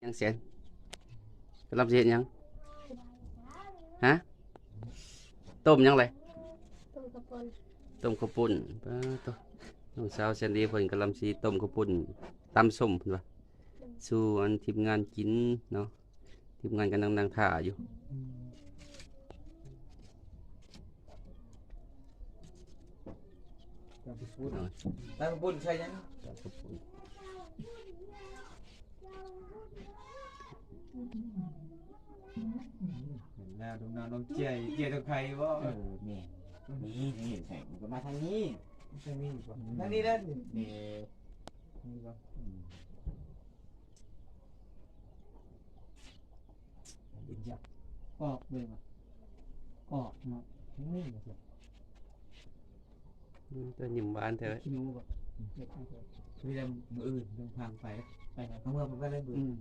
ຍັງແສນ ກຳລັງຊິເຮັດຫຍັງ? ຮະ? ຕົ້ມຫຍັງເລີຍ? ຕົ້ມເຂົ້າປຸ້ນ ຕົ້ມເຂົ້າປຸ້ນ. ປາດໂທ້ ນ້ອງສາວແສນດີເພິ່ນກຳລັງຊິຕົ້ມເຂົ້າປຸ້ນ ຕຳສົ້ມເພິ່ນວ່າ ໂດຍ ສູ່ອັນທີມງານກິນເນາະ. ທີມງານກຳລັງນັ່ງຖ້າຢູ່. ອືມ ຕຳເຂົ້າປຸ້ນ ໂດຍ ຕຳເຂົ້າປຸ້ນໃສ່ຫຍັງ? ຕຳເຂົ້າປຸ້ນ ເຫັນແລ້ວ ດົງນາວ ນ້ອງເຈ້ຍ ເຈ້ຍຕ້ອງໄຂ່ບໍ່? ເອີ ແມ່ນ ນີ້ ນີ້ ໃສ່ ມັນກໍມາທາງນີ້ ທາງນີ້ ທາງນີ້ແຫຼະ ນີ້ ນີ້ບໍ່? ອືມ ກອກເລີຍວ່າ ກອກເນາະ ອືມ ອືມ ແຕ່ຍິ້ມຫວານແທ້ ຂີ້ໜູບໍ່? ອືມ ເຮັດໃຫ້ເລີຍ ມື້ອື່ນເດີນທາງໄປ ໄປ ເອົາເມືອໄປເລີຍ ອືມ.